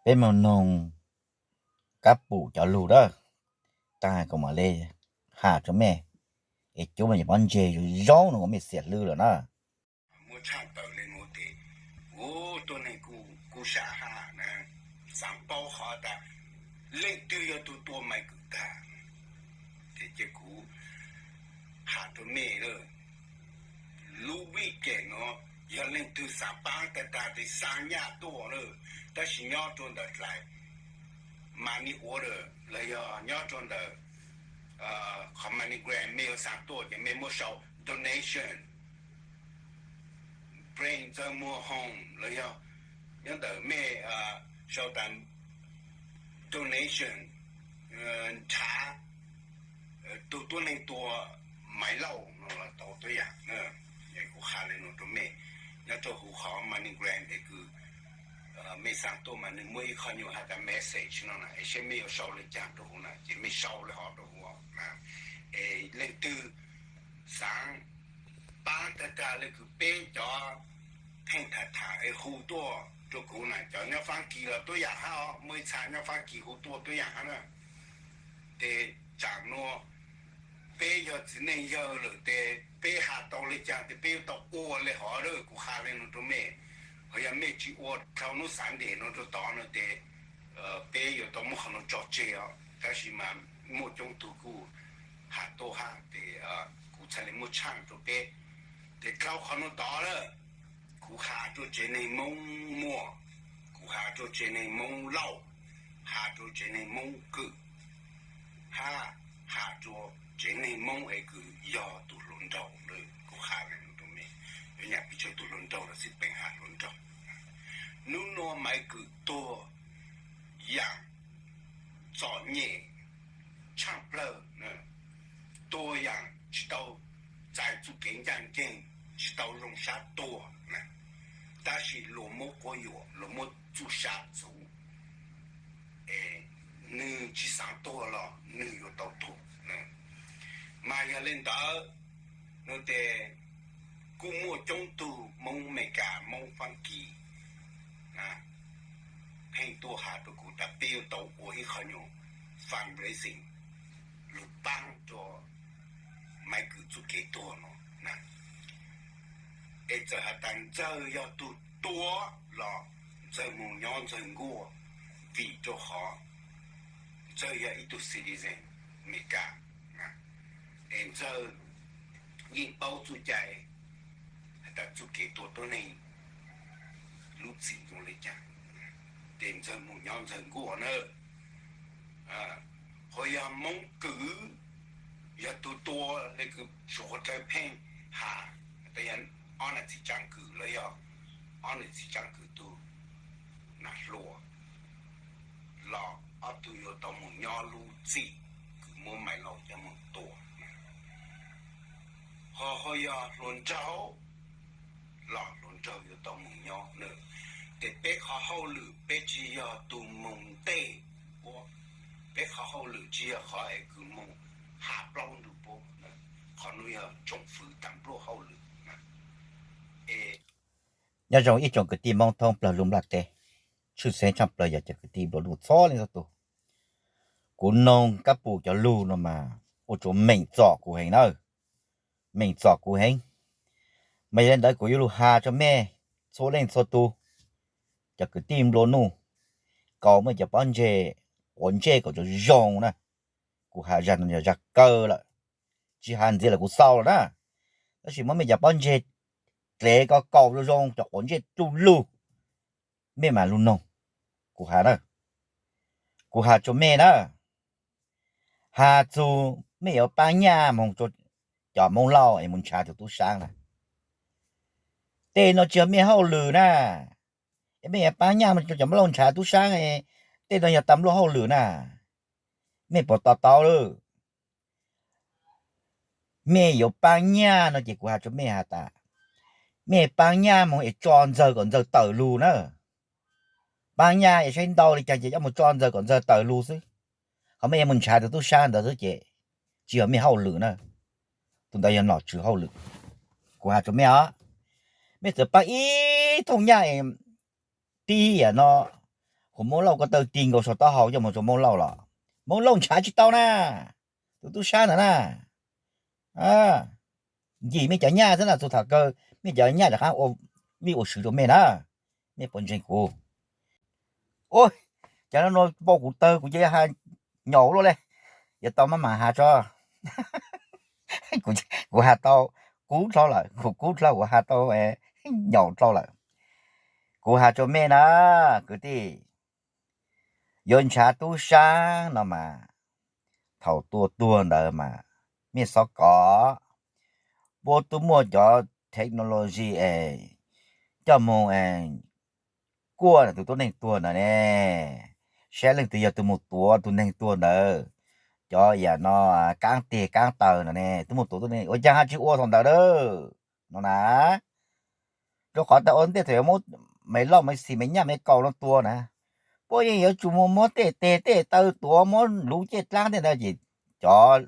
Peb mus noog kab pum cov lug dawb, taag kuv mam le has rua mej, es cov mej cov pob ntseg zoo zoo no kuv mej xiam hlwb lawm na. Muab tshaj tawm le nuav tes, u, tuab neeg kuj, kuj sam has na, xaav paub qhov tas leej twg yog tug tua Maiv Kws tag, ces kuv has rua mej lawm, lub weekend nuav yog leej twg xaav paab tag tag tes xa nyaj tuaj lawm, tab sis nyob rua ntawm dlaim Money Order los yog nyob rua ntawm qhov MoneyGram mej yuav xa tuaj ces mej muab sau donation, Bring Ntxawg Muas Home los yog nyob ntawm mej sau tas donation nrhav tug tuab neeg tua Maiv Lauj no los tau tuab yaam. Kuv has le nuav rua mej, nyob rua huv qhov MoneyGram es kws mej xa tuaj mas nwg muaj ib qho nyuas has tas message no na, es seb mej yuav sau le caag rua huv na, ces mej sau le hov rua huv na. Es leej twg xaav paab tag tag le kws peb cov pheej tham tham es hu tuaj rua kuv na, cov nyob Faab Kis los tuab yaam hab os, muaj ib txha nyob Faab Kis hu tuaj tuab yaam hab na. Ces tsaam nuav peb yog txiv neej yawg lawm tes peb has tau le caag tes peb yuav tau ua le hov lawm, kuv has le nuav rua mej. Ho yog mej tsi ua dhau nub Sunday no rua tod no tes peb yuav tau muab qhov nuav tso tseg os. Tab sis mas muaj coob tug kuj has tuaj hab tes kuv txhaj le muab tshaaj rua peb. Tes dhau qhov nuav tod lawm, kuv has rua tsev neeg Moob Muas, kuv has rua tsev neeg Moob Lauj, has rua tsev neeg Moob Kws, hab has rua tsev neeg Moob es kws yog tug hluas nraug lawm. Kuv has le nuav rua mej, yuav nyam pes tsawg tug hluas nraug los xij peem has hluas nraug. Nub nua Maiv Kws tuag yaam txom nyem tshaaj plawg, tuag yaam tsi tau txais txuj kev ncaaj nceeg, tsi tau zoo sab tuag na. Tab sis luas muab quab yuam, luas muab txuj sa txuv, es nwg tsi xaav tuag los nwg yuav tau tuag. Mas yog le ntawd, nua tes kuj muaj coob tug Moob Amelikas, Moob Faab Kis pheej tuaj has rua kuv tas peb yuav tau ua ib qho nyuag fundraising lug paab rua Maiv Kws txuj kev tuag no na. Es txawm has tas Ntxawg yog tug tua los Ntxawg moog nyob Ntxawg nkuaj, vim rua qhov Ntxawg yog ib tug citizen Amelikas, es Ntxawg yeej paub txuj cai has tas txuj kev tua tuab neeg lub txim zoo le caag, tes Ntxawg moog nyob Ntxawg nkuaj na. Ho yog Moob Kws, yog tug tua le kws suav qhuav dlawg pheej has, tes yog ob nam txiv tsaam kws los yog ob nam txiv tsaam kws tug nam hluas los ob tug yuav tau moog nyob lub txim kws muab Maiv Lauj coj moog tua. Ho, ho yog hluas nraug los hluas nraug yuav tau moog nyob na. Tes peb qhov hauj lwm peb tsi yog tug moog ntej puab, peb qhov hauj lwm tsi yog qhov es kws moog has plaub ntug puab. Qhov nuav yog tsoom fwv taag npluaj hauj lwm. Nyob zoo ib tsoom kwv tij Moob thoob plawg lug nplaj teb, tshwj xeeb tshaaj plawg yog cov kwv tij nplua nuj txhua leej txhua tug. Kuv noog kab pum cov lug no mas ua tsuav meem txom kuv heev na, meem txom kuv heev. Mas yog le ntawd kuv yuav lug has rua mej txhua leej txhua tug, cov kwv tij nplua nuj, kaus mej cov pob ntseg quav ntsej kom zoo zoo na. Kuv has zag no yog zag kawg lawm, tsi has ntxiv lawm kuv xaus lawm na. Tab sis muab mej cov pob ntseg dlev ko kaus zoo zoo, cov quav ntsej dlug lug, mej mam lug noog kuv has na. Kuv has rua mej na, has txug mej yuav paab nyaj moog rua cov Moob Lauj es moog nrhav tug tub saab na, tej no tsi yog mej hauj lwm na. Es mej yuav paab nyaj moog rua cov Moob Lauj nrhav tub saab, tej no yog tas npluaj hauj lwm na. Mej puas to taub lawm? Mej yuav paab nyaj no ces kuv has rua mej has tas, mej paab nyaj moog es tso Ntxawg kom Ntxawg tawm lug na. Paab nyaj es saib ntau le caag ces coj moog tso Ntxawg kom Ntxawg tawm lug xwb. Ho mej yuav moog nrhav tug tub saab ntawd xwb ces tsi yog mej hauj lwm na. Tug ntawd yog nom tswv hauj lwm. Kuv has rua mej os, mej txawm paab ib thooj nyaj es tib yam no qhov Moob Lauj ko taw ti nkaus saum taub hau coj mus rau Moob Lauj los Moob Lauj ntshav tsis tau na. Tus tub sab ntawd na, ncim mej cov nyaj xwb na, txug thaum kawg mej cov nyaj rov qab ua vij ua sw rau mej na. Mej puas ntseeg kuv? Ua cas no npau kuv tawg kuv cia has nyaum luaj le. Yuav tau maj mam has tso. Kuv has tau kub dlhau lawm, kuv kub dlhau kuv has tau nyaum dlhau lawm. Kuv has rua mej na kwv tij, yuav ntshav tub sab no mas thaum tua tuag ntawd mas mej xob kov, puab tub muaj cov technology es coj moog kuaj tus tuab neeg tuag ntawd ne, saib leej twg yog tus moog tuav tus neeg tuag ntawd cov yam no, kaab teg kaab taw no ne, tub moog tuav tuab neeg ua caag has tsis ua thaum ntawd na. No na, rua qhov tas ua ntej thaum yuav muab me loj me xis me nyaj me kaus no tua na, puab yeej yuav tsum moog muab tej teg tej taw tuav, muab luv caj dlaab tej ntawd ces cov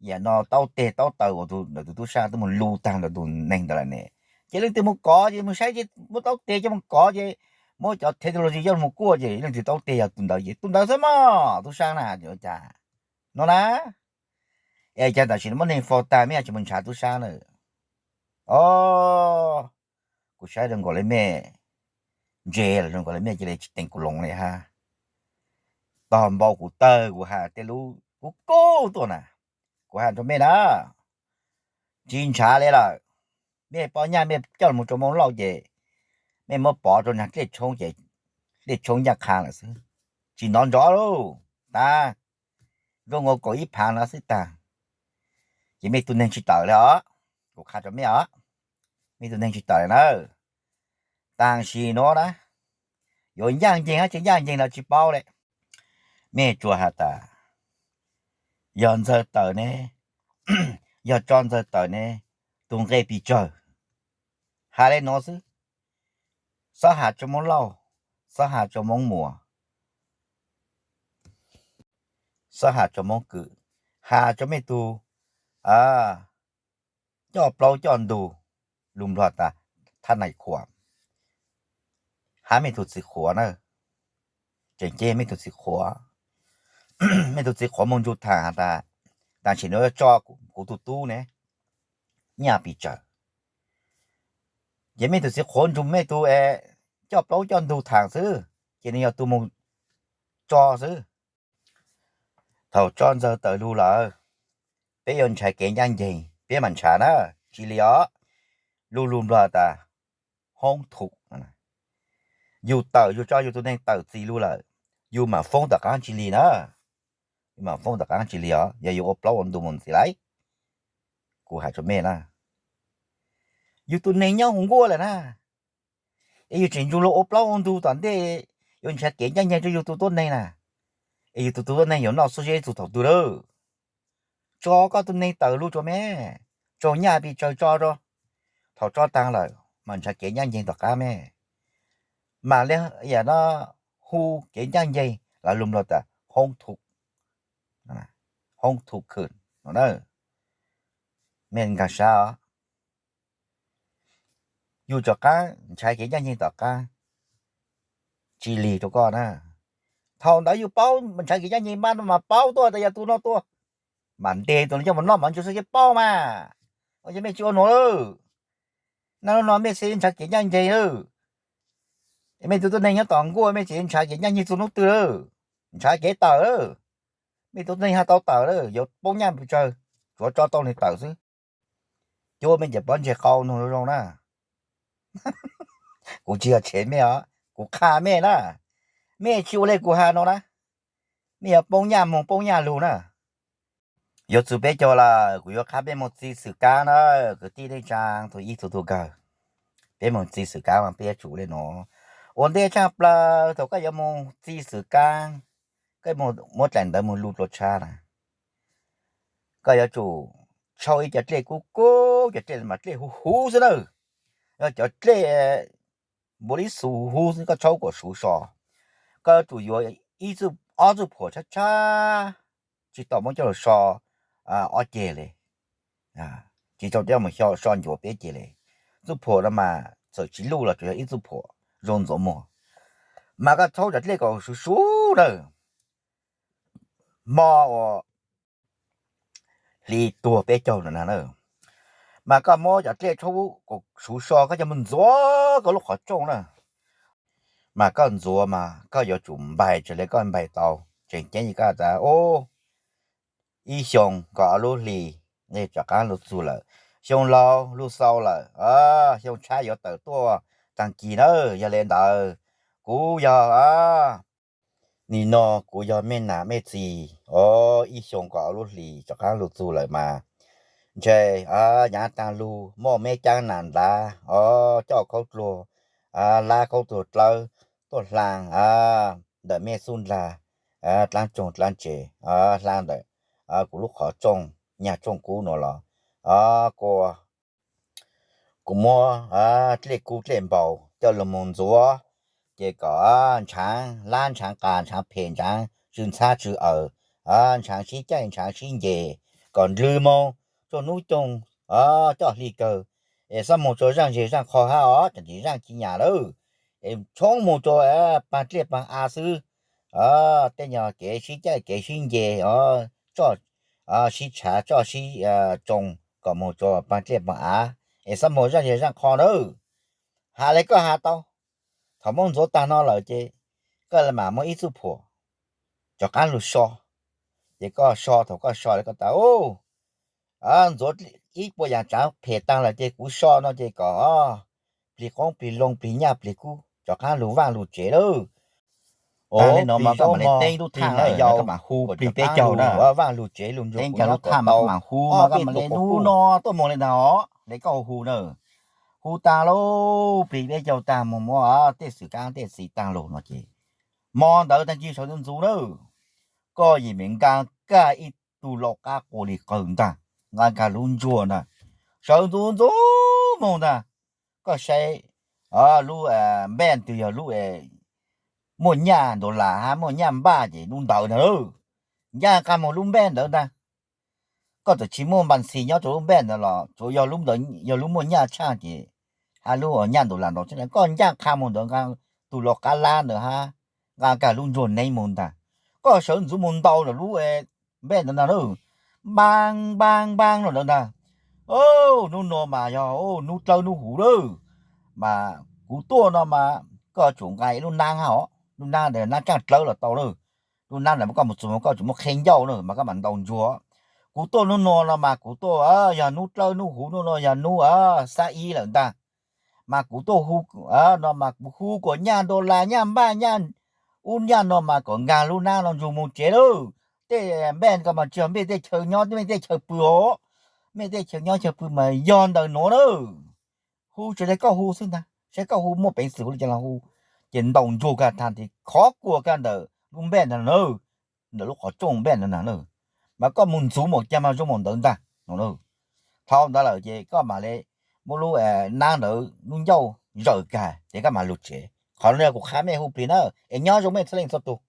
yam no taub teg taub taw uas tus tub sab tub moog lu taag ntawd tus neeg ntawd lawm ne, ces leej twg moog kov ces moog saib ces muab taub teg coj moog kov ces muab cov technology coj moog kuaj ces leej twg taub teg yog tus ntawd ces tus ntawd xwb mog tub sab na. Cas no na, es caag tam sim no muab neeg faus taag mej has tsis moog ntshav tub sab na. O, kuv saib zoo nkaus le mej ntse los zoo nkaus le mej cia li tsis teev kuv loo li hab. Tog npau kuv tawg kuv has tej lub kub kub tuaj na. Kuv has rua mej na, tsis ntshav li lawm. Mej poj nyaj mej coj moog rua Moob Lauj ces mej muab pov rua nraag dlej tshoob ces dlej tshoob ncaj qha lawm xwb, tsis hnov nrov lauj. Tag, zoo nkaus kaum ib phaav no xwb tag, ces mej tug neeg tsis tawm li os. Kuv qha rua mej os, mej tug neeg tsis tawm li na. Tam sim nuav na, yuav ncaaj nceeg hab tsis ncaaj nceeg los tsis paub li. Mej tsuas has tas yog Ntxawg tawm ne, yog tso Ntxawg tawm ne, tug nqe pes tsawg? Has le nuav xwb, xob has rua Moob Lauj, xob has rua Moob Muas, xob has rua Moob Kwm, has rua mej tug coj plaub coj ntug, lug Nplog tas thab nais khuam, hab mej tug txiv qhuav na. Tseem ceeb mej tug txiv qhuav, mej tug txiv qhuav moog nrug thaam has tas tam sim nuav yuav tso kuv tug tub ne, nyaj pes tsawg? Ces mej tug txiv qhuav nrug mej tug es coj plaub coj ntug thaam xwb, ces nwg yog tug moog tso xwb. Thaum tso Ntxawg tawm lug lawm, peb yuav nrhav kev ncaaj nceeg peb mam nrhav na, tsis li os. Lug lug Nplog tas hoob thum, yug tawm yug tso yug tug neeg tawm txis lug lawm, yug mam foob tom qaab tsis li na. Yug mam foob tom qaab tsis li os, yog yug ua plaub ua ntug mus ntxiv lawm. Kuv has rua mej na, yug tug neeg nyob huv nkuaj lawm na, es yug tseem nrug luag ua plaub ua ntug tom ntej, yuav nrhav kev ncaaj nceeg rua yug tug tuab neeg na, es yug tug tuab neeg yuav noj xuab zeb txug thaum twg lawm? Tso koj tug neeg tawm lug rua mej, tsaug nyaj pes tsawg tso rua, thaum tso taag lawm mas nrhav kev ncaaj nceeg tom qaab mej. Mam li yam no hu kev ncaaj nceeg los lug Nplog tas hoob thum, hoob thum khwm no na. Mej nkaag sab os, yug rov qaab nrhav kev ncaaj nceeg tom qaab tsis li rua koj na. Thaum ntawd yug paub nrhav kev ncaaj nceeg mas, mas paub tuaj tas yog tug no tuaj, mam ntes tug no coj mus noj mas tsuas xav kev paub mas. Ua cas mej tsis ua nuav lawm? Naj lub no mej xav nrhav kev ncaaj nceeg lawm, es mej tug tuab neeg nyob tom nkuaj mej tseem nrhav kev ncaaj nceeg txug nub twg lawm? Nrhav kev tawm lawm, mej tug tuab neeg haj tau tawm lawm, yuav poob nyaj pes tsawg, tsuav tso tau nwg tawm xwb. Cuab mej cov pob ntseg qau nug zoo na. Kuv tsis yog tshev mej os, kuv qha mej na, mej tsis ua le kuv has no na, mej yuav poob nyaj moog poob nyaj lug na. Yuav txug peb caug lawm, kuv yuav qha peb moog txi xwm kaab na, kwv tij neej tsaa txhua ib txhua tug kawg. Peb moog txi xwm kaab mas peb yuav tsum le nuav. Ua ntej tshaj plaws thaum koj yuav moog txi xwm kaab, koj muab dlaim ntawv moog lu dlua tshab na, koj yuav tsum tshau ib cov dlej kub kub, cov dlej mas dlej huv huv xwb na, yog cov dlej npuav li xuv huv xwb, koj tshau kuam suv so. Koj yuav tsum yuav ib txuj ob txuj phuam tshab tshab, tsis tau muab coj lug so ob ceg li, tsis tau coj mus so ncuav peb ceg li. Txuj phuam no mas txawm tsis luj los tsuas yog ib txuj phuam zoo ntxuav muag. Mas koj txhob cov dlej kom suv suv na, hmo uas hli tuag peb caug no na, mas koj muab cov dlej txhob kom suv so, koj coj mus ntxuav koj lub qhov rooj na. Mas koj ntxuav mas koj yuav tsum npais raws li koj npais tau. Tseem ceeb li koj tas, ib xyoo kaum ob lub hlis nqis rov qab lug txug lawm, xyoo laus lug xaus lawm, xyoo tshab yuav tawm tuaj taag kis na. Yog li ntawd, kuv yog, nim no kuv yog mej nam mej txiv, ib xyoo kaum ob lub hlis rov qab lug txug lawm mas ntshe nyav taag lug muaj mej caab nam ntav coj khaub dluag, lab khaub dluag dlawb tuaj hlaa ntawm mej xub ndlag, dlaab tsoog dlaab tsev, hlaa ntawm kuv lub qhov rooj nyag rooj kub nuav los, kuas kuv muab dlej kub dlej npau coj lug moog ntxuav, ces kom ntshaav lab ntshaav qas ntshaav phem ntshaav tsw ntxhab tsw awm, ntshaav sib caij ntshaav sib nce, kom ndlws moog rua nub coog coj hli kawg, es xob moog rua zaaj zeg zaaj qho hab os, tseem tsis zaaj ci nyam lawm, es tshoob moog rua paag dlej paag av xwb. Tej nyuag kev sib caij kev sib nce, sib tshav tsoj sib tsoo, kom moog rua paag dlej paag av, es xob moog zaaj zeg zaaj qho nawb. Has le koj has tau, thaum muab ntxuav taag no lawm ces koj le maam muab ib txuj phuam rov qaab lug so. Ces koj so, thaum koj so le koj tas, ntxuav ib puas yaam tsaav phem taag lawm ces kuv so no ces kom plig qoob plig loo plig nyaj plig kub rov qaab lug vaaj lug tsev lawm. Taag le no mas koj maam le teb lub thaaj yau, koj maam hu plig peb caug na, vaaj lug tsev lug ntsuag, teb lub thaaj mas koj maam hu, koj maam le nub no tuaj moog le ntag os, le koj hu na. Hu taag lauj, plig peb caug taag moog muab tej xwm kaab tej txiv taag lug no ces, hmo ntawd taag kis sawv ntxuv ntxuv na, koj yeej meem nkaag kag ib tug lau qab qua li qawg ntaag, nkaag kag lub ntsuag ntaag, sawv ntxuv ntxuv moog ntaag. Koj saib lub npej twg yog lub muaj nyaj ntaus las hab muaj nyaj npaj ces lub ntawd ntag lauj. Ncaaj qha moog lub npej ntawd ntaag. Koj txawm tsis muaj npas ntxhi nyob rua lub npej ntawd los tsuav yog lub ntawd yog lub muaj nyaj tshaaj ces, hab lub nyaj ntaus las ntaus tshaaj, koj ncaaj qha moog ntawd nkaag tug lau qab lab ntawd hab nkaag kag lub ntsuag neeb moog ntaag. Koj sawv ntxuv moog ntaus ntawm lub npej ntawd ntaag lauj, npaag npaag npaag no ntawd ntaag. Nub nua mas yog nub dlawb nub huv lawm, mas kuv tuaj no mas koj tsum nqa ib lub naab hab os, lub naab ntawd naab tsaaj dlawb los tau lawm. Lub naab ntawd mas koj mus txug mas koj tsum muaj qheb ncauj na mas koj maam ntaus ntsuag. Kuv tuaj nub nua no mas kuv tuaj yog nub dlawb nub huv, nub nua yog nub xab ib lawm ntaag. Mas kuv tuaj hu no mas kuv hu kuas nyaj ntaus las nyaj npaj nyaj ub nyaj no mas kom nkaag lub naab no ntsug moog tsev lawm. Tej npej ko mas tsis yog mej tej chaw nyob mej tej chaw pw os, mej tej chaw nyob chaw pw mas yog ntawm nuav lawm. Hu tsis le koj hu xwb ntaag, saib koj hu muaj peev xwm hu le caag los hu. Ces ntaus ntsuag kag thaag tes khov kuas kag ntawm lub npej ntawd na, ntawm lub qhov rooj npej ntawd na, mas koj mus ntxuv mas caag mas zoo mas ntawd ntaag no. Dhau ntawd lawm ces koj maam le muab lub naab ntawd lub ncauj zawm kag tes koj maam lug tsev. Qhov no yog kuv qha mej hu plig na, es nyob zoo mej txhua leej txhua tug.